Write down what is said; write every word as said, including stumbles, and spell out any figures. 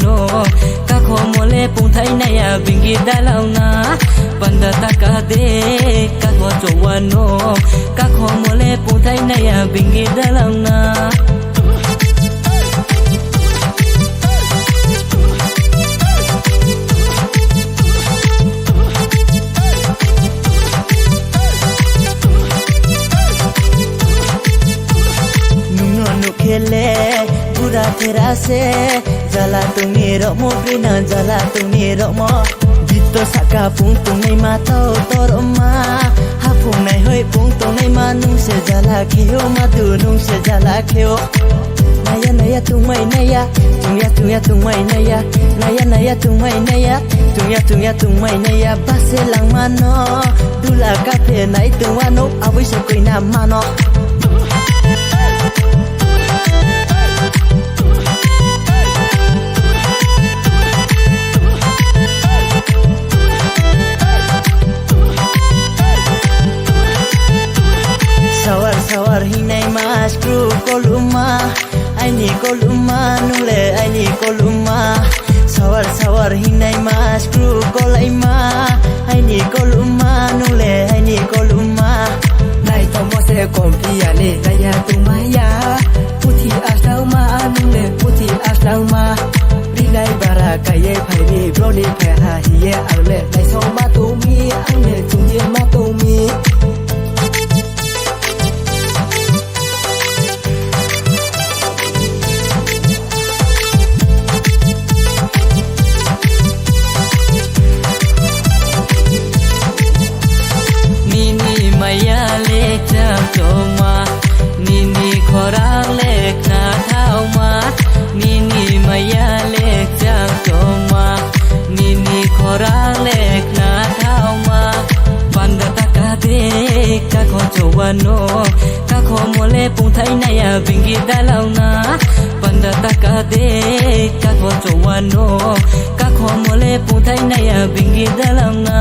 No, kakho mole pungthai naya bingi dalao na. Panda taka de, kakho chowa no. Kakho mole pungthai naya bingi dalao na. Nungno nukhele, bura thera se, jala tongni rokmo, bina jala tongni rokmo. Jito saka pung tongnai ma tau toroma, hapung nai hoi pung tongnai ma nung se jala kheo ma du nung se jala kheo. Naya naya tungmai naya, tungya tungya tungmai naya, naya naya tungmai naya, tungya tungya tungmai naya, base langmano, dula kape nai tungwano, abui se koina mano. Sawar sawar hingnai ma skru koluma, aini koluma nule aini koluma. Sawar sawar hingnai ma skru kolaima, aini koluma nule aini koluma. Naitokmo se kompiyani naya tungmaya, puthi aslangma nule puthi aslangma. Rinai bara kaiye phaini broni phaiha hiye angle naisokma tongmi, angle chungjema tongmi. Nini maya le chak choma, nini khorang le khna thauma, nini maya le chak choma, nini khorang le khna thauma. Panda taka de, kakho chowa no, kakho mole pungthai naya bingi dalao na. Panda taka de, kakho chowa no, kakho mole pungthai naya bingi dalao na.